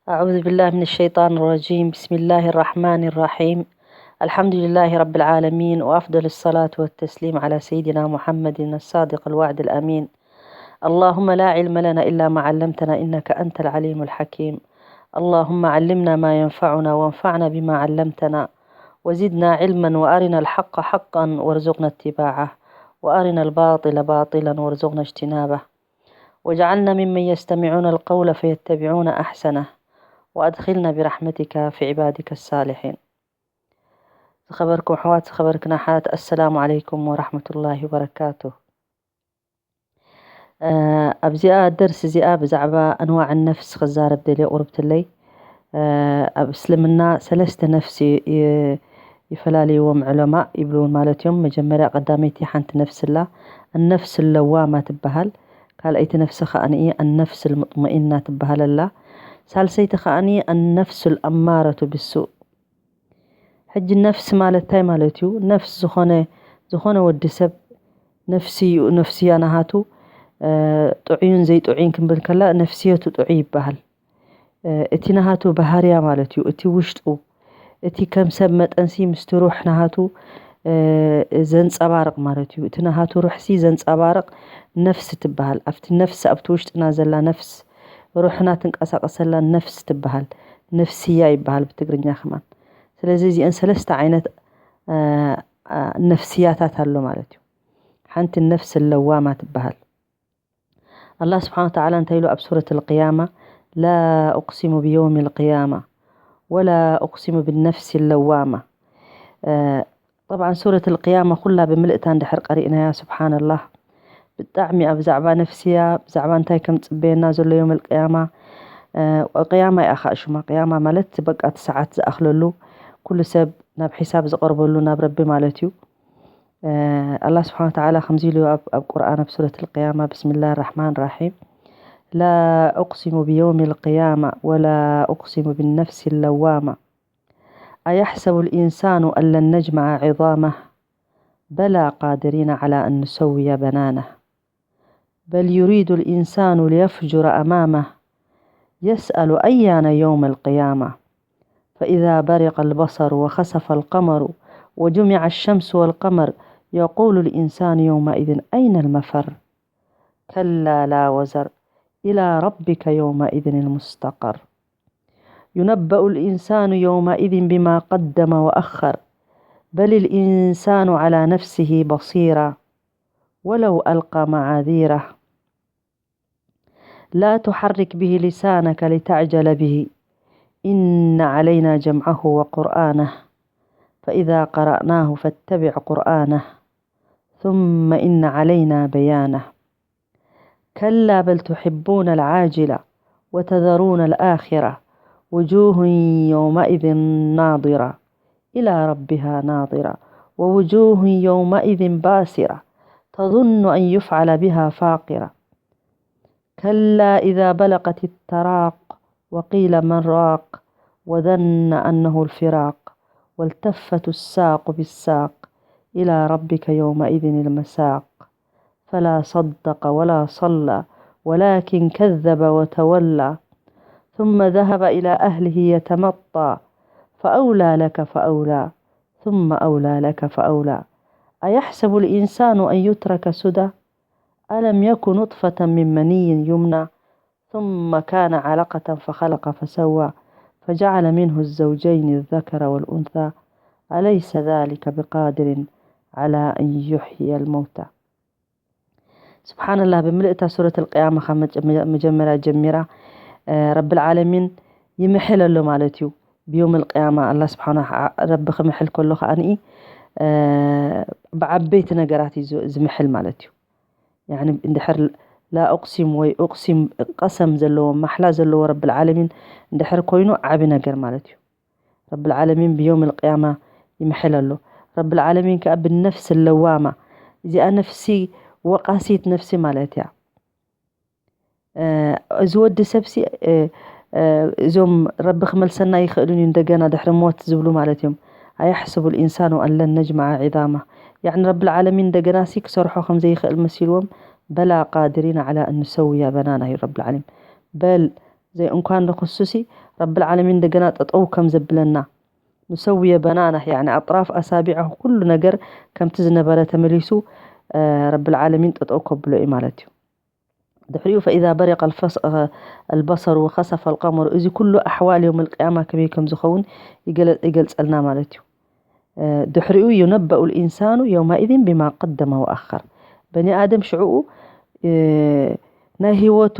أعوذ بالله من الشيطان الرجيم. بسم الله الرحمن الرحيم. الحمد لله رب العالمين، وأفضل الصلاة والتسليم على سيدنا محمد الصادق الوعد الأمين. اللهم لا علم لنا إلا ما علمتنا إنك أنت العليم الحكيم. اللهم علمنا ما ينفعنا وانفعنا بما علمتنا، وزدنا علما، وأرنا الحق حقا وارزقنا اتباعه، وأرنا الباطل باطلا وارزقنا اجتنابه، واجعلنا ممن يستمعون القول فيتبعون أحسنه، وأدخلنا برحمتك في عبادك الصالحين. ዝኸበርኩም ኣሕዋት፣ ዝኸበርክን ኣሓት፣ ኣሰላሙ ዓለይኩም ወራሕመቱላሂ ወበረካቱ። ኣብዚኣ ደርሲ እዚኣ ብዛዕባ ኣንዋዕ ነፍስ ክዛረብ ደልየ ቁርብትለይ። ኣብ እስልምና ሰለስተ ነፍሲ ይፈላልይዎም ዕለማ ይብሉ ማለት እዮም። መጀመርያ ቀዳመይቲ ሓንቲ ነፍሲ ኣላ፣ ኣነፍስ ለዋማ ትበሃል። ካልኣይቲ ነፍሲ ከኣ ኣነፍስ ሙጥመኢና ትበሃል ኣላ። ሳልሰይቲ ከኣ ኣነፍስ ኣማረቱ ብሱእ። ሕጂ ነፍሲ ማለት እንታይ ማለት እዩ? ነፍሲ ዝኾነ ዝኾነ ወዲ ሰብ ነፍስዩ ነፍስያ ናሃቱ ጥዑይን ዘይጥዑይን ክንብል ከላ ነፍስየቱ ጥዑይ ይበሃል። እቲ ናሃቱ ባህርያ ማለት እዩ። እቲ ውሽጡ እቲ ከም ሰብ መጠንሲ ምስቲ ሩሕ ናሃቱ ዘንጸባርቕ ማለት እዩ። እቲ ናሃቱ ሩሕሲ ዘንጸባርቕ ነፍሲ ትበሃል። ኣብቲ ነፍሲ ኣብቲ ውሽጥና ዘላ ነፍስ ሩሕና ትንቀሳቐሰላ ነፍሲ ትበሃል። ነፍስያ ይበሃል ብትግርኛ ከማን። ስለዚ እዚአን ሰለስተ ዓይነት ነፍስያታት ኣሎ ማለት እዩ። ሓንቲ ነፍስ ለዋማ ትበሃል። ኣላህ ስብሓን ወተዓላ እንታይ ኢሉ ኣብ ሱረት ልቅያማ፣ ላ ኡቅሲሙ ብየውም ልቅያማ ወላ ኡቅሲሙ ብነፍሲ ለዋማ። ጠብዓን ሱረት ልቅያማ ኩላ ብምልእታ እንድሕር ቀሪእናያ፣ ስብሓንላህ፣ ብጣዕሚ ኣብ ብዛዕባ ነፍስያ ብዛዕባ እንታይ ከም ፅበየና ዘሎ ዮም ልቅያማ። ቅያማ እያ ከዓ ሽማ። ቅያማ ማለት በቃ እቲ ሰዓት ዝኣኽለሉ ኩሉ ሰብ ናብ ሒሳብ ዝቐርበሉ ናብ ረቢ ማለት እዩ። ኣላህ ስብሓን ወተዓላ ከምዚ ኢሉ ኣብ ኣብ ቁርኣን ኣብ ሱረት ልቅያማ፣ ብስምላህ ራሕማን ራሒም፣ ላ ኡቅሲሙ ብየውም ልቅያማ ወላ ኡቅሲሙ ብነፍሲ ለዋማ። أيحسب الإنسان أن لن نجمع عظامه بلى قادرين على أن نسوي بنانه بل يريد الإنسان ليفجر أمامه يسأل أيان يوم القيامة فإذا برق البصر وخسف القمر وجمع الشمس والقمر يقول الإنسان يومئذ أين المفر كلا لا وزر إلى ربك يومئذ المستقر ينبأ الإنسان يومئذ بما قدم وأخر بل الإنسان على نفسه بصيرة ولو ألقى معاذيره لا تحرك به لسانك لتعجل به إن علينا جمعه وقرآنه فإذا قرأناه فاتبع قرآنه ثم إن علينا بيانه كلا بل تحبون العاجلة وتذرون الآخرة وجوه يومئذ ناضرة إلى ربها ناظرة ووجوه يومئذ باسرة تظن أن يفعل بها فاقرة كلا إذا بلغت التراق وقيل من راق وظن أنه الفراق والتفت الساق بالساق إلى ربك يومئذ المساق فلا صدق ولا صلى ولكن كذب وتولى ثم ذهب إلى أهله يتمطى فأولى لك فأولى ثم أولى لك فأولى أيحسب الإنسان أن يترك سدى ألم يك نطفة من مني يمنى ثم كان علقة فخلق فسوى فجعل منه الزوجين الذكر والأنثى أليس ذلك بقادر على أن يحيي الموتى ስብሓንላህ፣ ብምልእታ ሱረት ልቅያማ ካብ መጀመርያ ጀሚራ ረብል ዓለሚን ይምሕል ኣሎ ማለት እዩ። ብዮም ልቅያማ ኣላ ስብሓን ረቢ ክምሕል ከሎ ከዓኒ ብዓበይቲ ነገራት እዩ ዝምሕል ማለት እዩ። ያኒ እንድሕር ላ ኡቅሲም ወይ ኡቅሲም ቀሰም ዘለዎ ማሕላ ዘለዎ ረብል ዓለሚን እንድሕር ኮይኑ ዓቢ ነገር ማለት እዩ። ረብል ዓለሚን ብዮም ልቅያማ ይምሕል ኣሎ። ረብል ዓለሚን ከዓ ብነፍሲ ለዋማ፣ እዚኣ ነፍሲ ወቃሲት ነፍሲ ማለት እያ። እዚ ወዲ ሰብሲ እዞም ረቢ ክመልሰና ይኽእልን እዩ እንደገና ድሕሪ ሞት ዝብሉ ማለት እዮም። ኣያሕስቡ ልኢንሳኑ ኣን ለን ነጅመዓ ዒዛማ። ያዕኒ ረብል ዓለሚን እንደገና ሲ ክሰርሖ ከም ዘይኽእል መሲልዎም፣ በላ ቃድሪን ዓላ እንሰውያ በናና እዩ ረብል ዓለሚን። በል ዘይ እንኳን ንክሱሲ ረብል ዓለሚን እንደገና ጠጠው ከም ዘብለና ንሰውየ በናና ያኒ ኣጥራፍ ኣሳቢዐ ኩሉ ነገር ከምቲ ዝነበረ ተመሊሱ ረብል ዓለሚን ጠጠው ከብሎ እዩ ማለት እዩ። ድሕሪኡ ፈኢዛ በሪቀ ኣልበሰሩ ወኸሰፈ ኣልቀመሩ፣ እዚ ኩሉ ኣሕዋል የውም ኣልቅያማ ከመይ ከም ዝኸውን ይገልፀልና ማለት እዩ። ድሕሪኡ ዩነበኡ ልኢንሳኑ የውማኢዝን ቢማ ቀደመ ወኣኸር፣ በኒ ኣደም ሽዕኡ ናይ ህይወቱ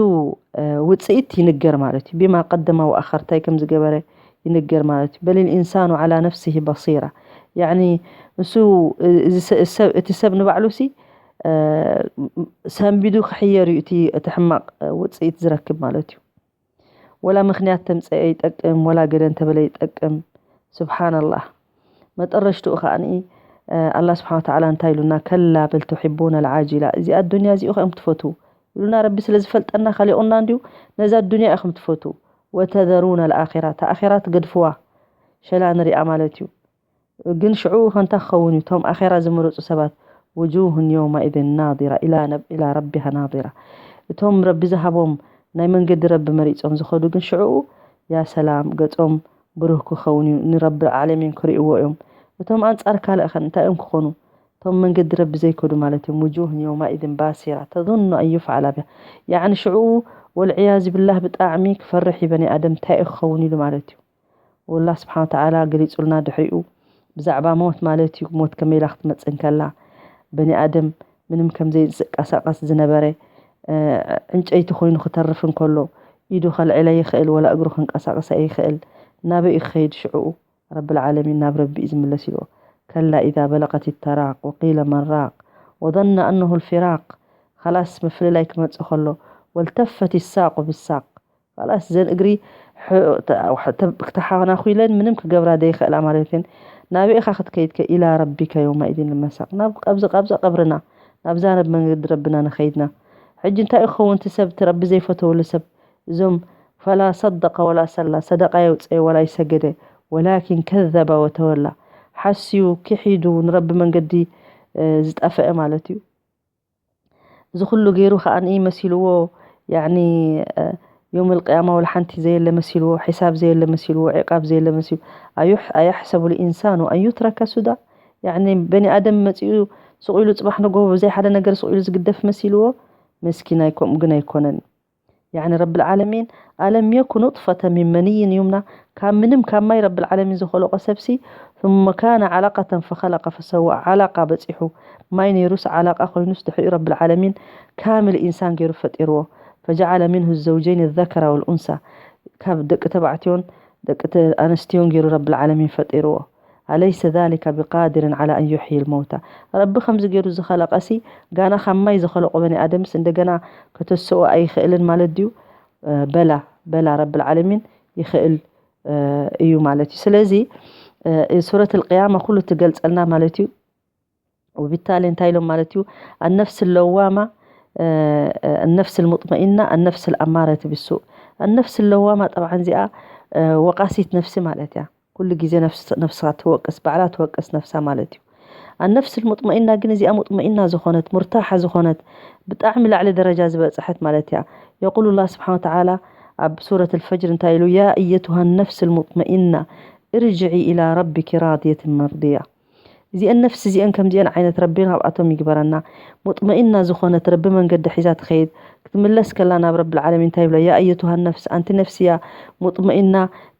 ውፅኢት ይንገር ማለት እዩ። ቢማ ቀደመ ወኣኸር፣ እንታይ ከም ዝገበረ ይንገር ማለት እዩ። በል ልኢንሳኑ ዓላ ነፍሲሂ በሲራ፣ ያኒ እሱ እቲ ሰብ ንባዕሉ ሲ ሰንቢዱ ክሕየር እዩ እቲ ሕማቕ ውፅኢት ዝረክብ ማለት እዩ። ወላ ምኽንያት ተምፀአ ይጠቅም፣ ወላ ገለ እንተበለ ይጠቅም። ስብሓንላህ። መጠረሽትኡ ከዓኒ ኣላ ስብሓን ወተዓላ እንታይ ኢሉና? ከላ በል ትሕቡን ኣልዓጅላ፣ እዚ ኣዱንያ እዚኡ ከም ትፈትዉ ኢሉና። ረቢ ስለ ዝፈልጠና ከሊቑና እንዲዩ ነዛ ኣዱንያ ኢኹም ትፈትዉ። ወተዘሩን ኣልኣኺራ፣ እታ ኣኺራ ትገድፍዋ፣ ሸላ ንሪኣ ማለት እዩ። ግን ሽዑ ከንታ ክኸውን እዩ። እቶም ኣኼራ ዝመረፁ ሰባት ውጁሁን የውማኢዝን ናዲራ ኢላ ረቢሃ ናዲራ። እቶም ረቢ ዝሃቦም ናይ መንገዲ ረቢ መሪፆም ዝኸዱ ግን ሽዑ ያ ሰላም ገፆም ብሩህ ክኸውን እዩ። ንረቢ ዓለሚን ክርእይዎ እዮም። እቶም ኣንፃር ካልእ ኸ እንታይ እዮም ክኾኑ? እቶም መንገዲ ረቢ ዘይከዱ ማለት እዮም። ውጁሁን የውማኢዝን ባሲራ ተظኑ ኣን ዩፍዓላ ቢሃ። ያዕኒ ሽዑ ወልዕያዝ ብላህ ብጣዕሚ ክፈርሕ እዩ። በኒ ኣደም እንታይ እዩ ክኸውን ኢሉ ማለት እዩ። ወላ ስብሓን ወተዓላ ገሊፁልና ድሕሪኡ ብዛዕባ ሞት ማለት እዩ። ሞት ከመይ ኢላ ክትመፅእ እንከላ በኒ ኣደም ምንም ከም ዘይንቀሳቀስ ዝነበረ ዕንጨይቲ ኮይኑ ክተርፍ እንከሎ ኢዱ ከልዕለ ይኽእል ወላ እግሩ ክንቀሳቀስ ኣይኽእል። ናበይ እዩ ክኸይድ ሽዕኡ? ረብል ዓለሚን ናብ ረቢ እዩ ዝምለስ ኢልዎ። ከላ ኢዛ በለቀት ተራቅ ወቂለ መን ራቅ ወظن أنه الفراق። ኸላስ ምፍልላይ ክመፅእ ከሎ ወልተፈት ሳቁ ብሳቅ ኻላስ ዘን እግሪ ክተሓናኹለን ምንም ክገብራ ዘይኽእላ ማለት እየን። ናበይ ኢኻ ክትከይድከ ኢላ ረቢከ የውመኢዝን ልመሳቅ ናብ ቀብዚ ቀብዚ ቀብርና ናብዛ ናብ መንገዲ ረብና ንኸይድና። ሕጂ እንታይ ክኸውን እቲ ሰብ እቲ ረቢ ዘይፈተወሉ ሰብ እዞም ፈላ ሰደቀ ወላ ሰላ ሰደቃ የውፀየ ወላ ይሰገደ ወላኪን ከዘበ ወተወላ ሓስዩ ክሒዱ ንረቢ መንገዲ ዝጠፈአ ማለት እዩ። እዚ ኩሉ ገይሩ ከዓኒ መሲልዎ ያኒ ዮም ልቅያማ ወላ ሓንቲ ዘየለ መሲልዎ፣ ሒሳብ ዘየለ መሲልዎ፣ ዕቃብ ዘየለ መሲሉ ኣዩሕ ኣያሕሰቡ ልኢንሳኑ ኣን ዩትረከ ሱዳ። ያኒ በኒ ኣደም መፂኡ ስቕ ኢሉ ፅባሕ ንጎ ብዘይ ሓደ ነገር ስቕ ኢሉ ዝግደፍ መሲልዎ። መስኪናይ ከምኡ ግን ኣይኮነን። ያኒ ረብል ዓለሚን ኣለም የኩ ኑጥፈተ ሚን መንይን ዩምና፣ ካብ ምንም ካብ ማይ ረብል ዓለሚን ዝኸለቆ ሰብሲ ثم كان علقة فخلق فسوى ዓላቃ በፂሑ ማይ ነይሩስ ዓላቃ ኮይኑስ ድሕሪኡ ረብል ዓለሚን ካምል ኢንሳን ገይሩ ፈጢርዎ። فجعل منه الزوجين الذكر والأنثى ካብ ደቂ ተባዕትዮን ደቂ ኣንስትዮን ገይሩ ረብል ዓለሚን ፈጢርዎ። أليس ذلك بقادر على أن يحيي الموتى ረቢ ከምዚ ገይሩ ዝኸለቀሲ ጋና ካብ ማይ ዝኸለቆ በኒ ኣደምስ እንደገና ከተስኦ ኣይኽእልን ማለት ድዩ? በላ በላ ረብል ዓለሚን ይኽእል እዩ ማለት እዩ። ስለዚ ሱረት ልቅያማ ኩሉ ትገልፀልና ማለት እዩ። وبالتالي እንታይ ኢሎም ማለት እዩ? النفس اللوامة النفس المطمئنة النفس الأمارة بالسوء። النفس اللوامة طبعا እዚኣ ወቃሲት ነፍሲ ማለት እያ። ኩሉ ግዜ ነፍስኻ ትወቅስ ባዕላ ትወቅስ ነፍሳ ማለት እዩ። النفس المطمئنة ግን እዚኣ ሙጥመኢና ዝኾነት ሙርታሓ ዝኾነት ብጣዕሚ ላዕሊ ደረጃ ዝበፅሐት ማለት እያ። يقول الله سبحانه وتعالى ኣብ ሱረት الفجر እንታይ ኢሉ? يا أيتها النفس المطمئنة ارجعي إلى ربك راضية مرضية። እዚአን ነፍሲ እዚአን ከምዚአን ዓይነት ረቢ ናብኣቶም ይግበረና። ሙጥመኢና ዝኾነት ረቢ መንገዲ ሒዛ ትኸይድ ክትምለስ ከላ ናብ ረብል ዓለሚን እንታይ ይብላ? ያ ኣየቱሃ ነፍስ ኣንቲ ነፍስያ ሙጥመኢና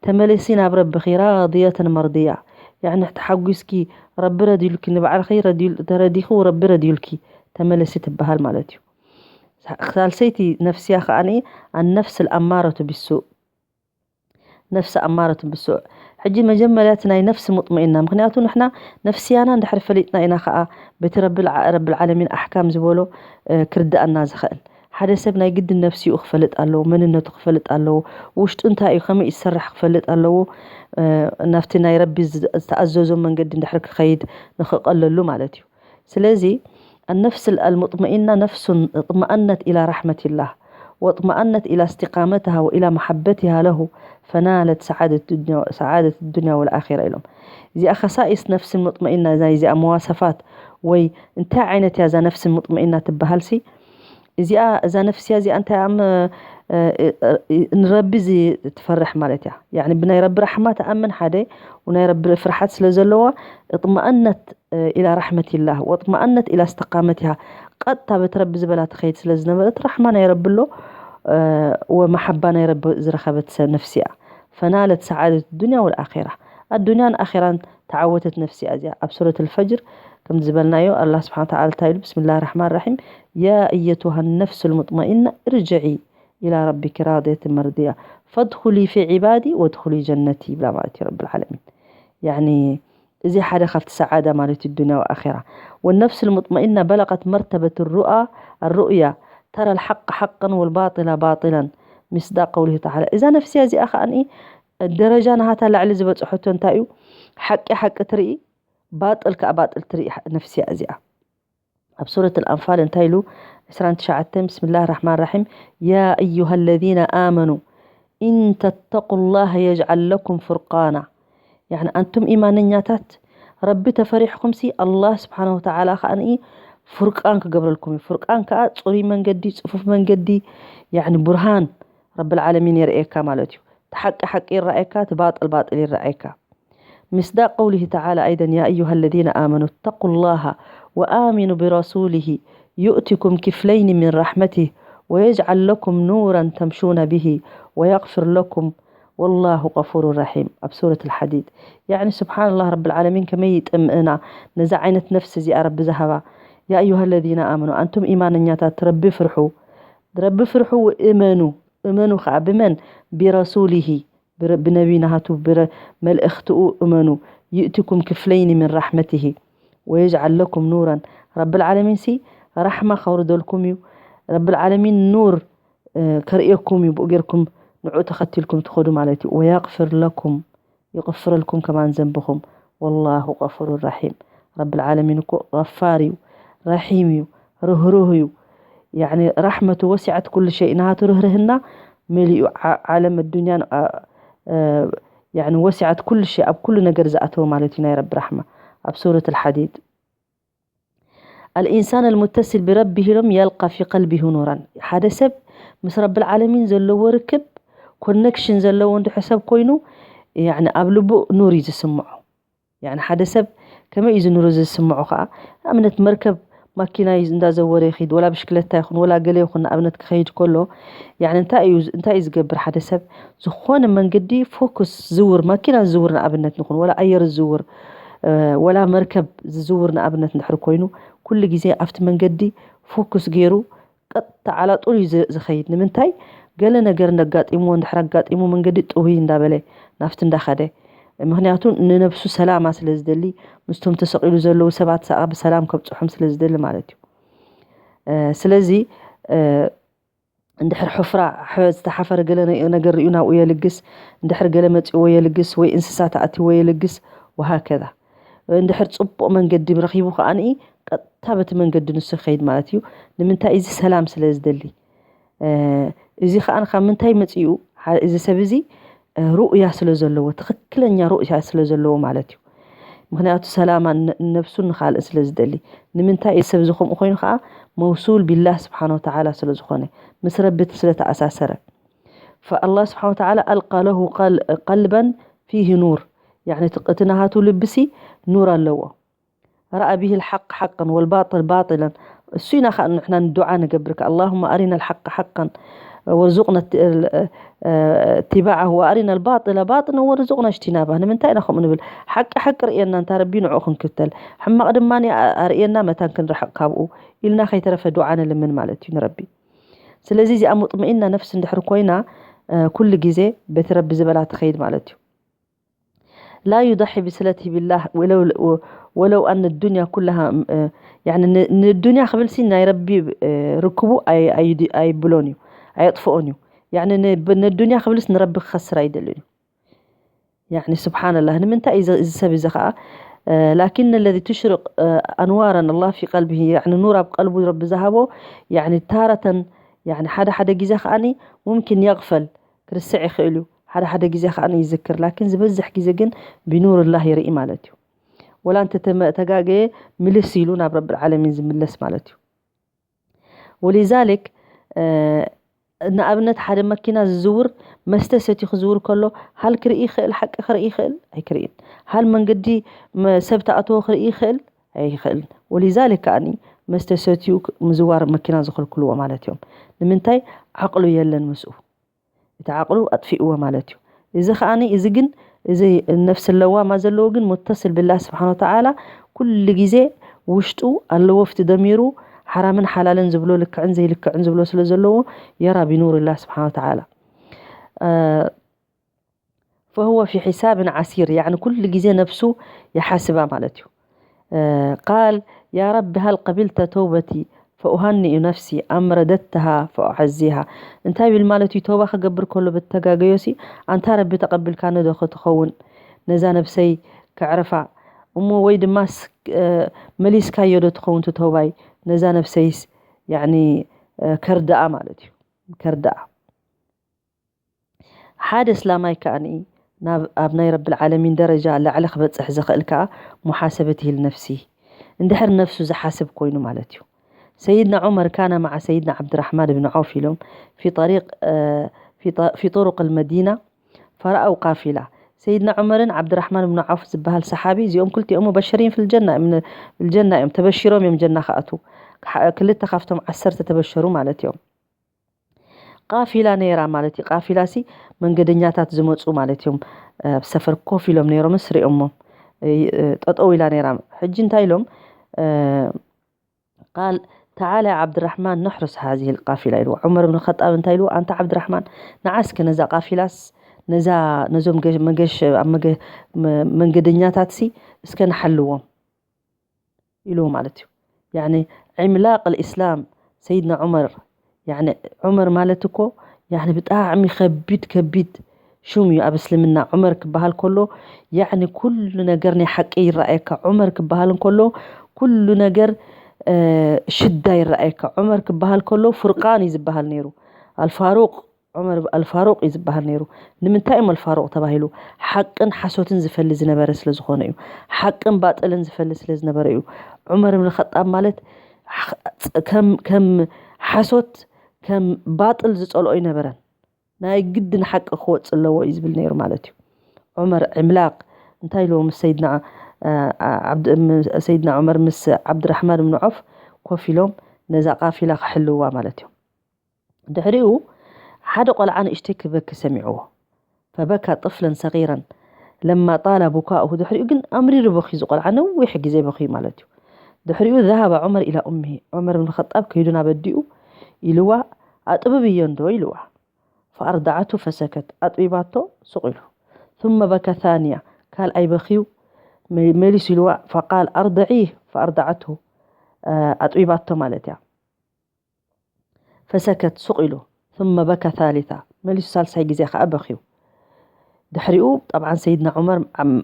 ተመለሲ ናብ ረብኺ ራድየተን መርድያ። ያዕኒ ተሓጒስኪ ረቢ ረድዩልኪ ንባዕልኺ ተረዲኹ ረቢ ረድዩልኪ ተመለሲ ትበሃል ማለት እዩ። ሳልሰይቲ ነፍስያ ከዓኒ ኣነፍስ ኣማረቱ ቢሱእ ነፍሲ ኣማረቱ ብሱዕ። ሕጂ መጀመርያ እቲ ናይ ነፍሲ ሙጥመኢና ምክንያቱ ንሕና ነፍስያና እንድሕር ፈሊጥና ኢና ከዓ በቲ ረብል ዓለሚን ኣሕካም ዝበሎ ክርድኣና ዝኽእል። ሓደ ሰብ ናይ ግድን ነፍሲኡ ክፈልጥ ኣለዎ፣ መንነቱ ክፈልጥ ኣለዎ፣ ውሽጡ እንታይ እዩ ከመይ እዩ ዝሰርሕ ክፈልጥ ኣለዎ። ናብቲ ናይ ረቢ ዝተኣዘዞ መንገዲ እንድሕር ክኸይድ ንክቐለሉ ማለት እዩ። ስለዚ النفس المطمئنة نفس اطمأنت إلى رحمة الله واطمأنت إلى استقامتها وإلى محبتها له فنالت سعادة الدنيا سعادة الدنيا والآخرة ኢሎም። እዚኣ ከሳኢስ ነፍሲ ሙጥመኢና ናይ እዚኣ መዋሰፋት ወይ እንታይ ዓይነት እያ እዛ ነፍሲ ሙጥመኢና ትበሃልሲ? እዚኣ እዛ ነፍስያ እዚኣ እንታይ እያ ንረቢ ትፈርሕ ማለት እያ። ብናይ ረቢ ራሕማ ተኣምን ሓደ ናይ ረቢ ፍርሓት ስለ ዘለዋ እጥማእነት ኢላ ራሕመት ኢላህ ወጥማእነት ኢላ እስተቃመት እያ። ቀጥታ በቲ ረቢ ዝበላ ትኸይድ ስለ ዝነበረት ራሕማ ናይ ረቢ ኣሎ ወመሓባ ናይ ረቢ ዝረኸበት ሰብ ነፍሲ እያ። ፈናለት ሰዓደት ዱንያ ወልኣኼራ ኣዱንያን ኣኼራን ተዓወተት ነፍሲ እያ እዚኣ። ኣብ ሱረት ልፈጅር ከም ዝበልናዮ ኣላ ስብሓን ተዓላ እንታይ ኢሉ? ብስምላህ ራሕማን ራሒም ያ እየቱሃ ነፍስ ልሙጥመኢና እርጅዒ ኢላ ረቢኪ ራድየት መርድያ ፈድኹሊ ፊ ዒባዲ ወድኹሊ ጀነቲ ይብላ ማለት እዩ ረብል ዓለሚን። ያኒ እዚ ሓደ ካብቲ ሰዓዳ ማለት እዩ ዱንያ ወኣኼራ። ወነፍስ ልሙጥመኢና በለቀት መርተበት ሩኣ ኣሩእያ ተራ ልሓቅ ሓቅን ወልባጢላ ባጢላን ምስዳቅ ቀውሊሁ ተዓላ። እዛ ነፍስያ እዚኣ ከዓኒ ደረጃ ናሃታ ላዕሊ ዝበፅሐቶ እንታይ እዩ? ሓቂ ሓቂ ትርኢ፣ ባጥል ከዓ ባጥል ትርኢ ነፍስያ እዚኣ። ኣብ ሱረት ኣልኣንፋል እንታይ ኢሉ? ዕስራን ትሽዓተን ብስምላህ ራሕማን ራሒም ያ ኣዩሃ ለዚነ ኣመኑ ኢን ተተቁ ላህ የጅዓል ለኩም ፍርቃና። ያኒ ኣንቱም ኢማነኛታት ረቢ ተፈሪሕኹምሲ ኣላህ ስብሓን ወተዓላ ከዓንኢ ፍርቃን ክገብረልኩም እዩ። ፍርቃን ከዓ ፅሩይ መንገዲ፣ ፅፉፍ መንገዲ፣ ያኒ ቡርሃን ረብልዓለሚን የርእየካ ማለት እዩ። እቲ ሓቂ ሓቂ ይረኣየካ፣ እቲ ባጥል ባጥል ይረኣየካ። مصداق قوله تعالى أيضا يا أيها الذين آمنوا اتقوا الله وآمنوا برسوله يؤتكم كفلين من رحمته ويجعل لكم نورا تمشون به ويغفر لكم والله غفور رحيم ኣብ ሱረት الحديد። ያዕኒ ስብሓንላህ ረብል ዓለሚን ከመይ ይጥምእና ነዛ ዓይነት ነፍሲ እዚኣ ረቢ ዝሃባ። ያ ኣዩሃ ለዚነ ኣመኑ ኣንቱም ኢማነኛታት ረቢ ፍርሑ፣ ረቢ ፍርሑ እመኑ። እመኑ ከዓ ብመን? ቢረሱሊሂ ብነቢ ናሃቱ መልእኽትኡ እመኑ። ይእትኩም ክፍለይኒ ምን ራሕመትሂ ወየጅዓል ለኩም ኑረን። ረብል ዓለሚን ሲ ራሕማ ከውርደልኩም እዩ። ረብል ዓለሚን ኑር ከርእየኩም እዩ። ብኡ ጌርኩም ንዑ ተኸቲልኩም ትኸዱ ማለት እዩ። ወየቕፍር ለኩም ይቕፍረልኩም ከማን ዘንብኹም። ወላሁ ቀፉሩ ራሒም። ረብል ዓለሚን እኮ ገፋር እዩ፣ ረሒም እዩ፣ ርህሩህ እዩ። ያዕኒ ራሕመቱ ወሲዐት ኩሉ ሸይ፣ ናቱ ርህርህና መሊኡ ዓለም ኣዱንያን ያዕኒ ወሲዐት ኩሉ ሸይ፣ ኣብ ኩሉ ነገር ዝኣተወ ማለት እዩ ናይ ረቢ ራሕማ። ኣብ ሱረት ኣልሓዲድ ኣልኢንሳን ኣልሙተሲል ብረቢህ ኢሎም የልቃ ፊ ቀልቢሁ ኑራን። ሓደ ሰብ ምስ ረብል ዓለሚን ዘለዎ ርክብ ኮነክሽን ዘለዎ እንድሕር ሰብ ኮይኑ ያዕኒ ኣብ ልቡ ኑር እዩ ዝስምዖ። ያዕኒ ሓደ ሰብ ከመይ እዩ ዝኑር ዝስምዖ ከዓ ንኣብነት መርከብ ማኪና እዩ እንዳዘወረ ይኸይድ ወላ ብሽክለታ ይኹን ወላ ገለ ይኹን ንኣብነት ክኸይድ ከሎ ያዕኒ እንታይ እዩ እንታይ እዩ ዝገብር ሓደ ሰብ ዝኾነ መንገዲ ፎኩስ ዝውር ማኪና ዝውር ንኣብነት ንኹን ወላ ኣየር ዝውር ወላ መርከብ ዝዝውር ንኣብነት እንድሕር ኮይኑ ኩሉ ግዜ ኣብቲ መንገዲ ፎኩስ ገይሩ ቀጥታ ዓላጡል እዩ ዝኸይድ። ንምንታይ ገለ ነገር እንዳጋጢምዎ እንድሕር ኣጋጢሙ መንገዲ ጥውይ እንዳበለ ናብቲ እንዳኸደ ምክንያቱ ንነብሱ ሰላማ ስለ ዝደሊ ምስቶም ተሰቒሉ ዘለዉ ሰባት ሰኣ ብሰላም ከብፅሖም ስለ ዝደሊ ማለት እዩ። ስለዚ እንድሕር ሕፍራ ዝተሓፈረ ገለ ነገር ሪኡ ናብኡ የልግስ፣ እንድሕር ገለ መፂእዎ የልግስ ወይ እንስሳ ተኣትዎ የልግስ ወሃከዛ። እንድሕር ፅቡቕ መንገዲ ረኺቡ ከዓኒ ቀጥታ በቲ መንገዲ ንሱ ይኸይድ ማለት እዩ። ንምንታይ እዚ ሰላም ስለ ዝደሊ። እዚ ከዓ ካብ ምንታይ መፂኡ? እዚ ሰብ እዚ ሩእያ ስለ ዘለዎ ትኽክለኛ ሩእያ ስለ ዘለዎ ማለት እዩ። ምክንያቱ ሰላማ ነብሱን ንኻልእን ስለ ዝደሊ። ንምንታይ እዚ ሰብ እዚ ከምኡ ኮይኑ ከዓ መውሱል ቢላህ ስብሓን ወተዓላ ስለ ዝኾነ ምስ ረቢ ስለ ተኣሳሰረ። ፈኣላህ ስብሓን ወተዓላ ኣልቃ ለሁ ቀልበን ፊህ ኑር ያዕኒ እቲ ናሃቱ ልብሲ ኑር ኣለዎ። ረኣ ቢሂ ልሓቅ ሓቀን ወልባጥል ባጥለን እሱ ኢና ከዓ ንሕና ንዱዓ ንገብር ከ ኣላሁመ ኣሪና ልሓቅ ሓቀን ወርዙቅና እትባዓሁ ወኣሪና ልባጥለ ባጥለን ወርዙቅና እጅቲናባ። ንምንታይ ኢና ከምኡ ንብል? ሓቂ ሓቂ ርእየና እንታ ረቢ ንዑ ክንክተል ሕማቕ ድማ ኣርእየና መታን ክንርሕቕ ካብኡ ኢልና ከይተረፈ ዱዓ ንልምን ማለት እዩ ንረቢ። ስለዚ እዚኣ ሙጥመኢና ነፍሲ እንድሕር ኮይና ኩሉ ግዜ በቲ ረቢ ዝበላ ትኸይድ ማለት እዩ። ላ ዩضሒ ብስለትሂ ቢላህ ወለው ኣነ ዱንያ ኩላሃ ንዱንያ ክብልሲ ናይ ረቢ ርክቡ ኣይብሎን እዩ ኣየጥፍኦን እዩ። ነዱንያ ክብልስ ንረቢ ክኸስር ኣይደልን እዩ። ስብሓንላህ ንምንታይ እዚ ሰብ እዚ ከዓ ላኪን ለዚ ትሽርቅ ኣንዋራን ኣላ ፊ ቀልቢ ኑር ኣብ ቀልቡ ረቢ ዝሃቦ ታረተን ሓደ ሓደ ግዜ ከዓኒ ሙምኪን የቕፈል ክርስዕ ይኽእል እዩ። ሓደ ሓደ ግዜ ከዓ ይዝክር ላኪን ዝበዝሕ ግዜ ግን ብኑርላህ ይርኢ ማለት እዩ። ወላ እንተተጋገየ ምልስ ኢሉ ናብ ረብል ዓለሚን ዝምለስ ማለት እዩ። ወሊዛሊክ ንኣብነት ሓደ መኪና ዝዝውር መስተ ሰትዩ ክዝውር ከሎ፣ ሃል ክርኢ ይኽእል? ሓቂ ክርኢ ይኽእል? ኣይክርእን። ሃል መንገዲ መ-፣ ሰብ ተኣተዎ ክርኢ ይኽእል? ኣይኽእልን። ወሊዛሊክ ከኣኒ መስተ ሰትዩ ክ-፣ ምዝዋር መኪና ዝኽልክልዎ ማለት እዮም። ንምንታይ? ዓቕሉ የለን ምስኡ። እቲ ዓቕሉ ኣጥፊእዎ ማለት እዩ። እዚ ከኣኒ፣ እዚ ግን፣ እዚ ነፍሲ ለዋማ ዘለዎ ግን ሙተስል ብላህ ስብሓን ወተዓላ ኩሉ ግዜ ውሽጡ ኣለዎ፣ ፍቲ ደሚሩ ሓራምን ሓላልን ዝብሎ፣ ልክዕን ዘይልክዕን ዝብሎ ስለ ዘለዎ የራ ቢኑር ላህ ስብሓን ወተዓላ። አ፣ فهو في حساب عسير፣ ያዕኒ ኩሉ ግዜ ነፍሱ ይሓስባ ማለት እዩ። አ፣ ቃል፣ ያ ረቢ ሃል ቀቢልተ ተውበቲ ፈኡሃኒኡ ነፍሲ ኣም ረደድተሃ ፈኡዓዚሃ። እንታይ ብል ማለት እዩ? ተውባ ክገብር ከሎ ብተጋገዮሲ፣ ኣንታ ረቢ ተቐቢልካኒ ዶ ክትኸውን ነዛ ነብሰይ ከዕርፋ? እሞ ወይ ድማስ፣ አ፣ መሊስካዮ ዶ ትኸውን እቲ ተውባይ ነዛ ነብሰይስ፣ ያዕኒ፣ አ፣ ከርድኣ ማለት እዩ። ከርድኣ። ሓደ እስላማይ ከኣኒ ናብ፣ ኣብ ናይ ረብል ዓለሚን ደረጃ ላዕሊ ክበጽሕ ዝኽእል ከኣ ሙሓሰበት ይህል ነፍሲ። እንድሕር ነፍሱ ዝሓስብ ኮይኑ ማለት እዩ። ሰይድና ዑመር ካነ መዓ ሰይድና ዓብድራሕማን ብን ዐውፍ ኢሎም ፊ ጠሪቅ፣ እ፣ ፊ ጠ-፣ ፊ ጡሩቅ ልመዲና ፈረአው ቃፊላ። ሰይድና ዑመርን ዓብድራሕማን ብን ዐውፍ ዝበሃል ሰሓቢ፣ እዚኦም ክልቲኦም ሙበሸሪን ፊልጀና እዮም፣ ፊልጀና እዮም፣ ተበሺሮም እዮም ጀና ክኣትዉ። ክሓ-፣ ክልተ ካብቶም ዓሰርተ ተበሸሩ ማለት እዮም። ቃፊላ ነይራ ማለት እዩ። ቃፊላ ሲ መንገደኛታት ዝመፁ ማለት እዮም። ኣብ ሰፈር ኮፍ ኢሎም ነይሮምስ ሪኦሞም፣ እ፣ ጠጠው ኢላ ነይራ። ሕጂ እንታይ ኢሎም? እ፣ ቃል፣ ተዓላ ያ ዓብድራሕማን ነሕርስ ሃዚህ ልቃፊላ ኢልዎ። ዑመር ብን ኸጣብ እንታይ ኢልዎ? ኣንታ ዓብድራሕማን፣ ንዓ እስከ ነዛ ቃፊላስ፣ ነዛ፣ ነዞም ገ-፣ መገሽ-፣ ኣብ መገ-፣ መ-፣ መንገደኛታት ሲ እስከ ንሓልዎም ኢሉ ማለት እዩ። ያኒ ዕምላቅ ልእስላም ሰይድና ዑመር፣ ያኒ ዑመር ማለት እኮ፣ ያኒ ብጣዕሚ ከቢድ፣ ከቢድ ሹም እዩ ኣብ እስልምና። ዑመር ክበሃል ከሎ፣ ያኒ ኩሉ ነገር ናይ ሓቂ ይረኣየካ። ዑመር ክበሃል እንከሎ፣ ኩሉ ነገር፣ እ፣ ሽዳ ይረኣየካ። ዑመር ክበሃል ከሎ፣ ፍርቃን እዩ ዝበሃል ነይሩ። ኣልፋሩቅ ዑመር ኣልፋሩቅ እዩ ዝበሃል ነይሩ። ንምንታይ እዮም ኣልፋሩቅ ተባሂሉ? ሓቅን ሓሶትን ዝፈሊ ዝነበረ ስለ ዝኾነ እዩ። ሓቅን ባጥልን ዝፈሊ ስለ ዝነበረ እዩ። ዑመር ብን ኸጣብ ማለት ሕ-፣ ከም፣ ከም ሓሶት፣ ከም ባጥል ዝጸልኦ ኣይነበረን። ናይ ግድን ሓቂ ክወጽእ ኣለዎ እዩ ዝብል ነይሩ ማለት እዩ። ዑመር ዕምላቅ እንታይ ኢልዎ ምስ ሰይድና፣ አ፣ ዓ-፣ ዓብድ-፣ ም-፣ ሰይድና ዑመር ምስ ዓብድራሕማን ብን ዖፍ ኮፍ ኢሎም ነዛ ቃፊላ ክሕልዋ ማለት እዩ። ድሕሪኡ ሓደ ቆልዓ ንእሽተይ ክበኪ ሰሚዕዎ። ፈበካ ጥፍለን ሰጊረን። ለማ ጣላ ቡካኡሁ፣ ድሕሪኡ ግን ኣምሪሩ በኺ፣ እዚ ቆልዓ ነዊሕ ግዜ በኺ ማለት እዩ። ድሕሪኡ ذهب ዑመር ኢላ ኡሚሂ፣ ዑመር ብን ኸጣብ ከይዱ ናብ ኣዲኡ ኢልዋ፣ ኣጥብብዮ እንዶ ኢልዋ። ፈኣርደዓቱ ፈሰከት፣ ኣጥቢባቶ ሱቕ ኢሉ። ثم በካ ثانية፣ ካልኣይ በኺዩ መ-፣ መሊሱ ኢልዋ። ፈቃል ኣርድዒህ ፈኣርደዓትሁ፣ ኣጥቢባቶ ማለት እያ። ፈሰከት ሱቕ ኢሉ። ثم በካ ثالثة፣ መሊሱ ሳልሳይ ግዜ ከኣ በኺዩ። ድሕሪኡ ጠብዓን ሰይድና ዑመር ዓም-፣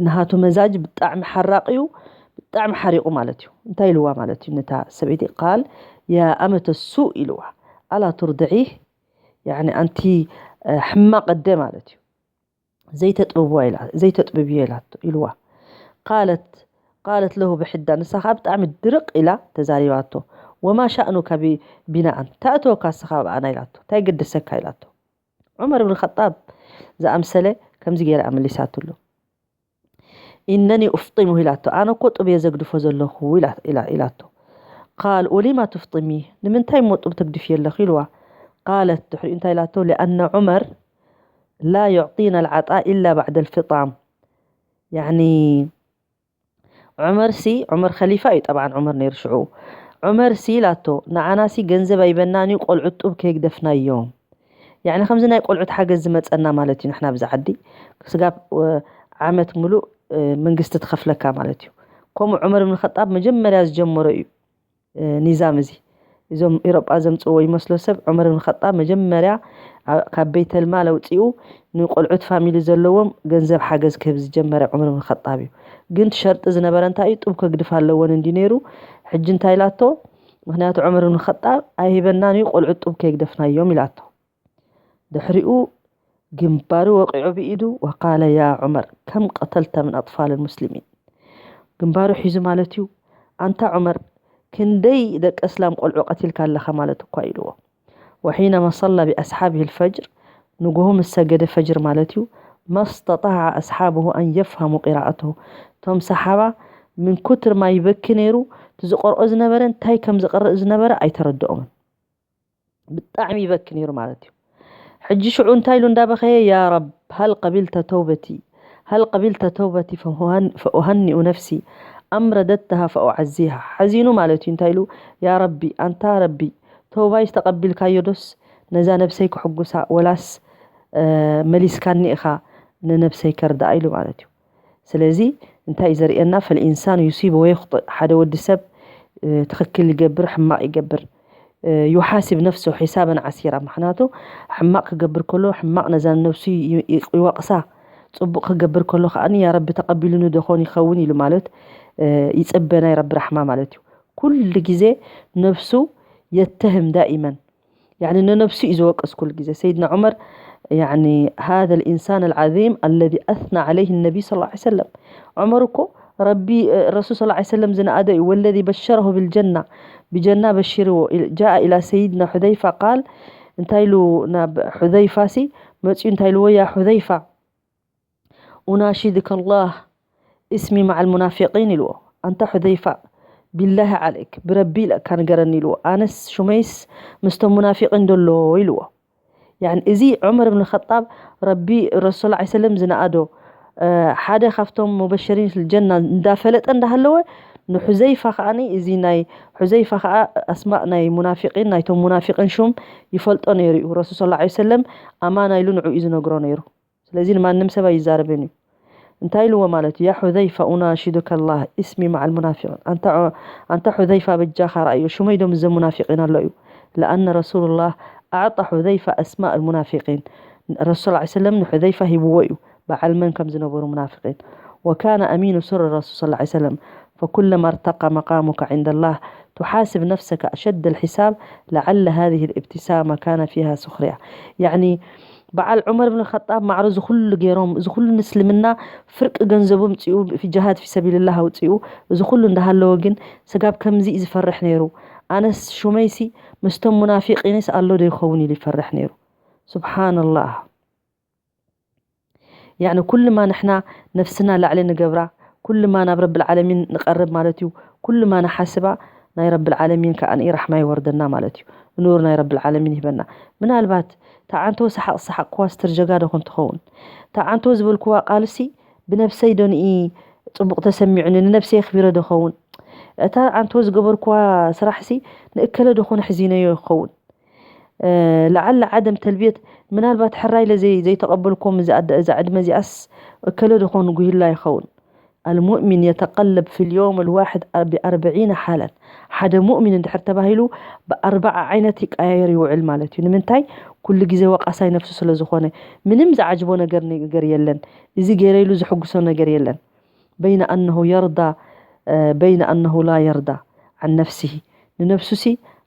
ንሃቱ መዛጅ ብጣዕሚ ሓራቕ እዩ፣ ብጣዕሚ ሓሪቑ ማለት እዩ። እንታይ ኢልዋ ማለት እዩ ነታ ሰበይቲ? ቃል ያ ኣመተ ሱእ ኢልዋ። ኣላ ቱርድዒህ፣ ያኒ ኣንቲ፣ እ፣ ሕማቕ ኣደ ማለት እዩ። ዘይተጥብብዋ ኢላ፣ ዘይተጥብብዮ ኢላቶ፣ ኢልዋ። ቃለት፣ ቃለት ለሁ ብሕዳ፣ ንሳ ኸዓ ብጣዕሚ ድርቕ ኢላ ተዛሪባቶ። ወማ ሻእኑካ ቢ-፣ ቢና ኣንታ፣ እንታይ እተወካ ንስኻ ኣብኣና ኢላቶ፣ እንታይ ገደሰካ ኢላቶ። ዑመር ብን ኸጣብ ዝኣምሰለ ከምዚ ገይራ እያ መሊሳትሉ። ኢነኒ ኡፍጢሙሁ ኢላቶ፣ ኣነ እኮ ጡብ እየ ዘግድፎ ዘለኹ ኢላ-፣ ኢላ-፣ ኢላቶ። ቃል ወሊማ ቱፍጢሚ፣ ንምንታይ እሞ ጡብ ተግድፍዮ ኣለኺ ኢልዋ። ቃለት ድሕሪኡ እንታይ ኢላቶ፣ ሊኣነ ዑመር ላ ዩዕጢና ልዓጣ ኢላ ባዕደ ልፍጣም። ያኒ ዑመር ሲ፣ ዑመር ኸሊፋ እዩ ጠብዓን ዑመር ነይሩ ሽዑ። ዑመር ሲ ኢላቶ፣ ንዓና ሲ ገንዘብ ኣይበናን እዩ፣ ቆልዑት ጡብ ከየግደፍናዮም። ያኒ ከምዚ ናይ ቆልዑት ሓገዝ ዝመጸና ማለት እዩ። ንሕና ብዛ ዓዲ ስጋብ፣ እ፣ ዓመት ሙሉእ፣ እ፣ መንግስቲ ትኸፍለካ ማለት እዩ። ከምኡ ዑመር ብን ኸጣብ መጀመርያ ዝጀመሮ እዩ፣ እ፣ ኒዛም እዚ። እዞም ኤሮጳ ዘምጽእዎ ይመስሎ ሰብ፣ ዑመር ብን ኸጣብ መጀመርያ ኣ-፣ ካብ ቤተልማል ኣውጺኡ ንቆልዑት ፋሚሊ ዘለዎም ገንዘብ ሓገዝ ክህብ ዝጀመረ ዑመር ብን ኸጣብ እዩ። ግን እቲ ሸርጢ ዝነበረ እንታይ እዩ? ጡብ ከግድፍ ኣለወን እንዲ ነይሩ። ሕጂ እንታይ ኢላቶ? ምኽንያቱ ዑመር ብን ኸጣብ ኣይህበናን እዩ፣ ቆልዑት ጡብ ከየግደፍናዮም ኢላቶ። ድሕሪኡ ግንባሩ ወቂዑ ብኢዱ፣ ወቃለ ያ ዑመር ከም ቀተልተ ምን ኣጥፋል ልሙስሊሚን። ግንባሩ ሒዙ ማለት እዩ፣ ኣንታ ዑመር፣ ክንደይ ደቂ እስላም ቆልዑ ቀቲልካ ኣለኻ ማለት እኳ ኢልዎ። وحينما صلى بأصحابه الفجر، ንጎሆ ምስ ሰገደ ፈጅር ማለት እዩ። ما استطاع أصحابه أن يفهموا قراءته. እቶም ሰሓባ ምን ኩትር ማይ ይበኪ ነይሩ፣ እቲ ዝቐርኦ ዝነበረ እንታይ ከም ዝቐርእ ዝነበረ ኣይተረድኦምን። ብጣዕሚ ይበኪ ነይሩ ማለት እዩ። ሕጂ ሽዑ እንታይ ኢሉ እንዳበኸየ፣ يا رب هل قبلت توبتي هل قبلت توبتي فأهن- فأهنئ نفسي أم رددتها فأعزيها. ሓዚኑ ማለት እዩ። እንታይ ኢሉ፣ ያ ረቢ፣ ኣንታ ረቢ፣ ተውባይ ዝተቐቢልካዮ ዶስ ነዛ ነብሰይ ክሕጉሳ፣ ወላስ መሊስካኒ ኢኻ ንነብሰይ ከርድኣ ኢሉ ማለት እዩ። ስለዚ እንታይ እዩ ዘርእየና? فالإنسان يصيب ويخطئ። ሓደ ወዲ ሰብ ትኽክል ይገብር፣ ሕማቕ ይገብር። يحاسب نفسه حسابا عسيرا። ምክንያቱ ሕማቕ ክገብር ከሎ ሕማቕ ነዛ ነብሱ ይወቕሳ፣ ፅቡቕ ክገብር ከሎ ከዓ ያ ረቢ ተቐቢሉኒ ዶ ኾን ይኸውን ኢሉ ማለት ይፅበ ናይ ረቢ ራሕማ ማለት እዩ። ኩሉ ግዜ ነብሱ የተህም ዳኢመን يعني ንነብሱ እዩ ዝወቅስ ኩሉ ግዜ። ሰይድና ዑመር يعني هذا الإنسان العظيم الذي أثنى عليه النبي صلى الله عليه وسلم። ዑመር እኮ ረቢ ረሱል صلى الله عليه وسلم ዝነኣዶ እዩ። والذي بشره بالجنة ብጀና በሽርዎ። جاء إلى سيدنا حذيفة قال እንታይ ኢሉ ናብ ሑዘይፋ ሲ መፅዩ እንታይ ኢልዎ ያ ሑዘይፋ أناشدك الله اسمي مع المنافقين ኢልዎ። ኣንታ ሑዘይፋ ቢላሂ ዓለይክ ብረቢ ኢለካ ንገረኒ ኢልዎ። ኣነስ ሹመይስ ምስቶም ሙናፊቂን ደሎ ኢልዎ። يعني እዚ ዑመር ብን ኸጣብ ረቢ ረሱል ላ ሰለም ዝነኣዶ ሓደ ካብቶም ሙበሸሪን ፊል ጀና እንዳፈለጠ እንዳሃለወ ንሑዘይፋ ከዓኒ እዚ ናይ ሑዘይፋ ከዓ ኣስማእ ናይ ሙናፊቂን ናይቶም ሙናፊቂን ሹም ይፈልጦ ነይሩ እዩ። ረሱል ስ ላ ሰለም ኣማና ኢሉ ንዑ እዩ ዝነግሮ ነይሩ። ስለዚ ንማንም ሰብ ኣይዛረብን እዩ። እንታይ ኢልዎ ማለት እዩ? ያ ሑዘይፋ ኡናሽዱከ ላህ እስሚ መዓል ሙናፊቂን። ኣንታ ዑ- ኣንታ ሑዘይፋ በጃኻ ረኣዮ ሽመይ ዶ ምስዞም ሙናፊቂን ኣሎ እዩ። ለኣነ ረሱሉላህ ኣዕጣ ሑዘይፋ ኣስማእ ልሙናፊቂን። ረሱል ላ ሰለም ንሑዘይፋ ሂብዎ እዩ በዓል መን ከም ዝነበሩ ሙናፊቂን። ወካነ ኣሚኑ ስር ረሱል ስ ላ ሰለም ፈኩለማ ارتقى مقامك عند الله تحاسب نفسك أشد الحساب لعل هذه الابتسامة كان فيها سخرية. يعني በዓል ዑመር ብን ኸጣብ ማዕረ ዝኹሉ ገይሮም እዚ ኩሉ ንእስልምና ፍርቂ ገንዘቡ ምፅኡ ፊ ጅሃድ ፊ ሰቢልላህ ኣውፅኡ እዚ ኩሉ እንዳሃለወ ግን ስጋብ ከምዚ እዩ ዝፈርሕ ነይሩ። ኣነስ ሹመይሲ ምስቶም ሙናፊቂንስ ኣሎ ዶ ይኸውን ኢሉ ይፈርሕ ነይሩ። ሱብሓነላህ። ያዕኒ ኩልማ ንሕና ነፍስና ላዕሊ ንገብራ ኩልማ ናብ ረብል ዓለሚን ንቐርብ ማለት እዩ። ኩልማ ንሓስባ ናይ ረብል ዓለሚን ከዓ ንኢ ራሕማ ይወርደና ማለት እዩ። ኑር ናይ ረብል ዓለሚን ይህበና። ምናልባት ተዓንቶ ሰሓቕ ሰሓቕክዋ ስትርጀጋ ዶ ኮን ትኸውን? ተዓንቶ ዝበልክዋ ቃልሲ ብነብሰይ ዶ ንኢ ፅቡቕ ተሰሚዑኒ ንነብሰይ ኣኽቢረ ዶ ኸውን? እታ ዓንቶ ዝገበርክዋ ስራሕሲ ንእከለ ዶ ኮን ሕዚነዮ ይኸውን? ለዓለ ዓደም ተልብየት ምናልባት ሕራይ ኢለ ዘይ- ዘይተቐበልኩም እዚ ኣደ- እዛ ዕድመ እዚኣስ እከለ ዶ ኮን ጉሂላ ይኸውን? المؤمن يتقلب في اليوم الواحد بأربعين حالا. ሓደ ሙእሚን እንድሕር ተባሂሉ ብኣርባዓ ዓይነት ይቀያየር ይውዕል ማለት እዩ። ንምንታይ? ኩሉ ግዜ ወቃሳይ ነፍሱ ስለ ዝኾነ ምንም ዝዓጅቦ ነገር ነገር የለን። እዚ ገይረ ኢሉ ዝሕጉሶ ነገር የለን። بين أنه يرضى بين أنه لا يرضى عن نفسه ንነፍሱሲ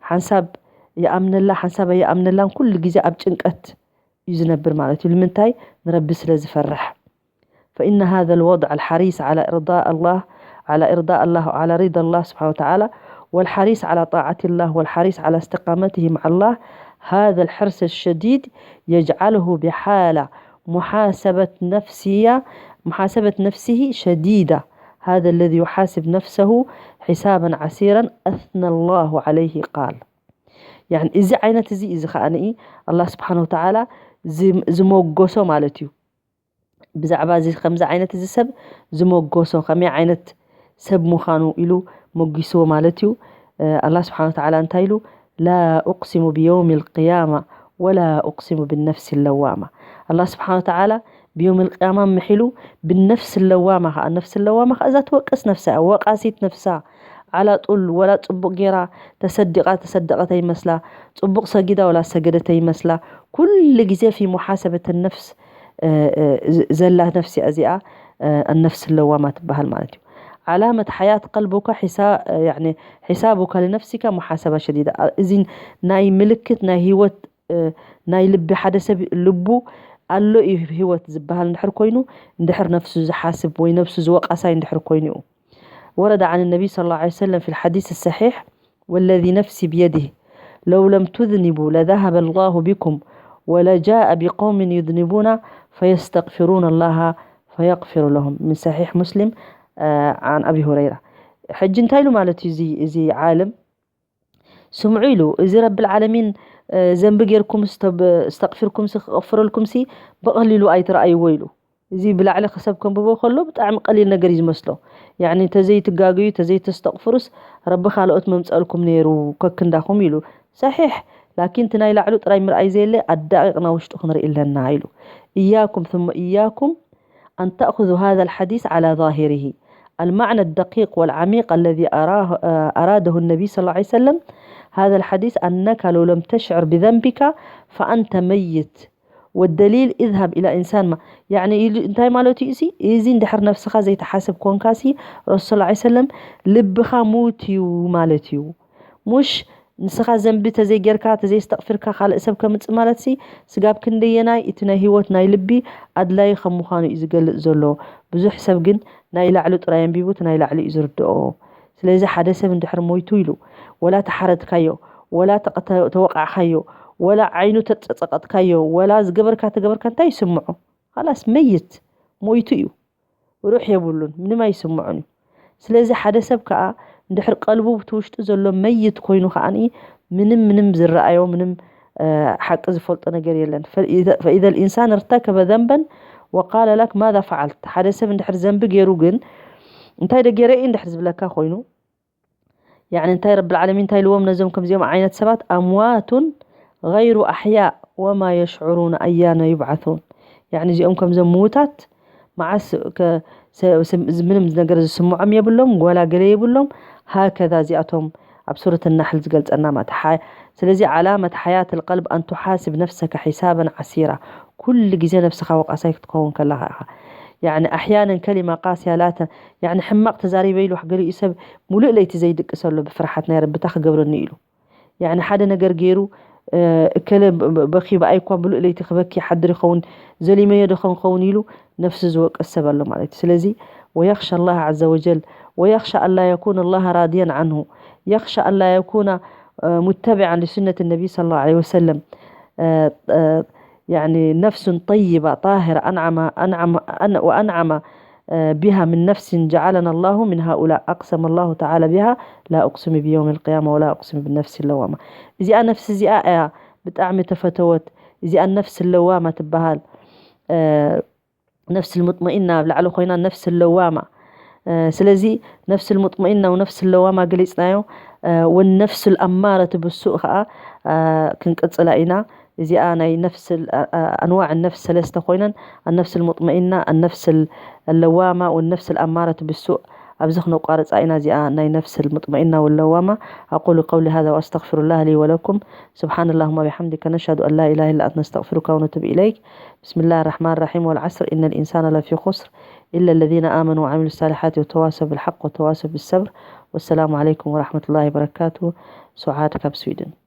ሓንሳብ ይኣምነላ ሓንሳብ ኣይኣምነላን ኩሉ ግዜ ኣብ ጭንቀት እዩ ዝነብር ማለት እዩ። ንምንታይ? ንረቢ ስለ ዝፈርሕ። فإن هذا الوضع الحريص على إرضاء الله على إرضاء الله وعلى رضا الله سبحانه وتعالى والحريص على طاعة الله والحريص على استقامته مع الله هذا الحرص الشديد يجعله بحالة محاسبة نفسية محاسبة نفسه شديدة هذا الذي يحاسب نفسه حسابا عسيرا أثنى الله عليه قال يعني እዚ ዓይነት እዚ እዚ ከዓኒ ኣላህ ስብሓን ወተዓላ ዝም- ዝሞገሶ ማለት እዩ። ብዛዕባ እዚ ከምዚ ዓይነት እዚ ሰብ ዝመጎሶ ከመይ ዓይነት ሰብ ምዃኑ ኢሉ መጊስዎ ማለት እዩ። ኣላህ ስብሓን ወተዓላ እንታይ ኢሉ? لا أقسم بيوم القيامة ولا أقسم بالنفس اللوامة. ኣላህ ስብሓን ወተዓላ ብዮም ልቅያማ ምሒሉ ብነፍስ ለዋማ ከዓ ነፍስ ለዋማ ከዓ እዛ ትወቅስ ነፍሳ እያ ወቃሲት ነፍሳ ዓላ ጡል ወላ ፅቡቅ ጌራ ተሰዲቃ ተሰደቀት ኣይመስላ ፅቡቅ ሰጊዳ ወላ ሰገደት ኣይመስላ ኩሉ ግዜ ፊ ሙሓሰበት ነፍስ ዘላ ነፍሲ እዚኣ ነፍስ ለዋማ ትበሃል ማለት እዩ። ዓላመት ሓያት ቀልቡካ ሒሳቡካ ልነፍሲካ ሙሓሰባ ሸዲዳ። እዚ ናይ ምልክት ናይ ህይወት ናይ ልቢ ሓደ ሰብ ልቡ ኣሎ እዩ ህይወት ዝበሃል እንድሕር ኮይኑ እንድሕር ነፍሱ ዝሓስብ ወይ ነፍሱ ዝወቃሳይ እንድሕር ኮይኑ እዩ። ورد عن النبي صلى الله عليه وسلم في الحديث الصحيح والذي نفسي بيده لو لم تذنبوا لذهب الله بكم ولجاء بقوم يذنبون فيستغفرون الله فيغفر لهم. من صحيح مسلم، آه، عن أبي هريرة. ሕጂ እንታይ ኢሉ ማለት እዩ እዚ፣ እዚ ዓለም? ስምዑ ኢሉ፣ እዚ ረብል ዓለሚን፣ እ፣ ዘንቢ ጌርኩም ስተብ-፣ እስተቕፊርኩም ሲ ክቕፍረልኩም ሲ ብቐሊሉ ኣይትረኣይዎ ኢሉ። እዚ ብላዕሊ ከሰብ ከንብቦ ከሎ ብጣዕሚ ቀሊል ነገር እዩ ዝመስሎ። ያዕኒ፣ ተዘይትጋግዩ፣ ተዘይተስተቕፍሩስ ረቢ ካልኦት መምጸልኩም ነይሩ ከክንዳኹም ኢሉ። ሰሒሕ፣ ላኪን እቲ ናይ ላዕሉ ጥራይ ምርኣይ ዘየለ ኣዳቂቕና ውሽጡ ክንርኢ ኣለና ኢሉ። إياكم ثم إياكم أن تأخذوا هذا الحديث على ظاهره. المعنى الدقيق والعميق الذي أراه، آه، أراده النبي صلى الله عليه وسلم، هذا الحديث أنك لو لم تشعر بذنبك فأنت ميت. والدليل اذهب إلى إنسان ما. يعني إلو-، እንታይ ማለቱ እዩ ሲ? እዚ እንድሕር ነፍስኻ ዘይትሓስብ ኮንካ ሲ፣ ረሱል صلى الله عليه وسلم ልብኻ ሙት እዩ ማለት እዩ። ሙሽ ንስኻ ዘንቢ ተዘይጌርካ፣ ተዘይስተቕፊርካ ካልእ ሰብ ከምጽእ ማለት ሲ፣ ስጋብ ክንደየናይ እቲ ናይ ህይወት ናይ ልቢ ኣድላይ ከም ምዃኑ እዩ ዝገልጽ ዘሎ። ብዙሕ ሰብ ግን ናይ ላዕሉ ጥራይ ኣንቢቡ እቲ ናይ ላዕሉ እዩ ዝርድኦ። ስለዚ ሓደ ሰብ እንድሕር ሞይቱ ኢሉ፣ ወላ ተሓረድካዮ፣ ወላ ተቐተ-፣ ተወቃዕካዮ፣ ወላ ዓይኑ ተጸጸቐጥካዮ፣ ወላ ዝገበርካ ተገበርካ እንታይ ይስምዖ? ኻላስ መይት ሞይቱ እዩ። ሩሕ የብሉን፣ ምንም ኣይስምዖን እዩ። ስለዚ ሓደ ሰብ ከኣ እንድሕር ቀልቡ እቲ ውሽጡ ዘሎ መይት ኮይኑ ከኣ ምንም፣ ምንም ዝረኣዮ፣ ምንም፣ እ፣ ሓቂ ዝፈልጦ ነገር የለን። ፈ-፣ ኢዘ-፣ ፈኢዘ ልኢንሳን እርተከበ ዘንበን ወቃለ ለክ ማዛ ፈዓልት። ሓደ ሰብ እንድሕር ዘንቢ ገይሩ ግን እንታይ ደ ገይረ እዩ እንድሕር ዝብለካ ኮይኑ፣ ያዕኒ እንታይ ረብል ዓለሚን እንታይ ኢልዎም ነዞም ከምዚኦም ዓይነት ሰባት? ኣምዋቱን ገይሩ ኣሕያእ ወማ የሽዑሩን ኣያነ ዩብዓሱን። ያዕኒ እዚኦም ከምዞም ምዉታት መዓስ ከ-፣ ሰ-፣ ስም-፣ ምንም ነገር ዝስምዖም የብሎም፣ ጓላ ገለ የብሎም። ሃከዛ እዚኣቶም ኣብ ሱረት ናሕል ዝገልጸና ማለት ሓ-፣ ስለዚ ዓላመት ሓያት ልቀልብ ኣን ቱሓስብ ነፍሰካ ሒሳበን ዓሲራ። ኩሉ ግዜ ነፍስኻ ወቃሳይ ክትከውን ከለኻ ኢኻ። ያዕኒ ኣሕያነን ከሊማ ቃስያ ላተ-፣ ያዕኒ ሕማቕ ተዛሪበ ኢሉ ገሊኡ ሰብ ሙሉእ ለይቲ ዘይድቅስ ኣሎ ብፍርሓት ናይ ረብታ ክገብረኒ ኢሉ። ያዕኒ ሓደ ነገር ገይሩ፣ እ፣ እከለ ብ-፣ ብ-፣ በኺ ብኣይ እኳ ሙሉእ ለይቲ ክበኪ ይሓድር ይኸውን፣ ዘሊመዮ ዶ ኸንኸውን ኢሉ ነፍሱ ዝወቅስ ሰብ ኣሎ ማለት እዩ። ስለዚ ወየኽሻ ኣላህ ዓዘ ወጀል ወየኽሻ ኣላ የኩነ ኣላህ ራድያን ዓንሁ፣ የኽሻ ኣላ የኩነ፣ እ፣ ሙተቢዓን ሊሱነት ነቢ ሰለላሁ ዐለይሂ ወሰለም። እ፣ እ፣ ያዕኒ ነፍሱን ጠይባ ጣሂራ ኣንዓማ፣ ኣንዓማ፣ ኣን-፣ ወኣንዓማ ቢሃ ምን ነፍሲን ጀዓለና ላሁ ምን ሃኡላ ኣቅሰመ ላሁ ተዓላ ቢሃ ላ ኡቅስሙ ብየውም ልቅያማ ወላ ኡቅስሙ ብነፍሲ ለዋማ። እዚኣ ነፍሲ እዚኣ እያ ብጣዕሚ ተፈተወት። እዚኣ ነፍሲ ለዋማ ትበሃል። እ፣ ነፍሲ ልሙጥመኢና ኣብ ላዕሊ ኮይና ነፍሲ ለዋማ። እ፣ ስለዚ ነፍሲ ልሙጥመኢና ወነፍሲ ለዋማ ገሊጽናዮ። እ፣ ወነፍሲ ልኣማረት ብሱእ ኸኣ፣ እ፣ ክንቅጽላ ኢና። እዚኣ ናይ ነፍስ ል-፣ ኣ-፣ ኣ-፣ ኣንዋዕ ነፍስ ሰለስተ ኮይነን፣ ኣነፍስ ልሙጥመኢና፣ ኣነፍስ ል-፣ ለዋማ ወነፍስ ልኣማረት ብሱእ። ኣብዚ ክነቋርጻ ኢና እዚኣ ናይ ነፍስ ልሙጥመኢና ወለዋማ። أقول قولي هذا وأستغفر الله لي ولكم. سبحان اللهم وبحمدك، نشهد أن لا إله إلا أنت، نستغفرك ونتوب إليك. بسم الله الرحمن الرحيم. والعصر، إن الإنسان لفي خسر، إلا الذين آمنوا وعملوا الصالحات وتواصوا بالحق وتواصوا بالصبر. والسلام عليكم ورحمة الله وبركاته. سعاد ካብ ስዊድን።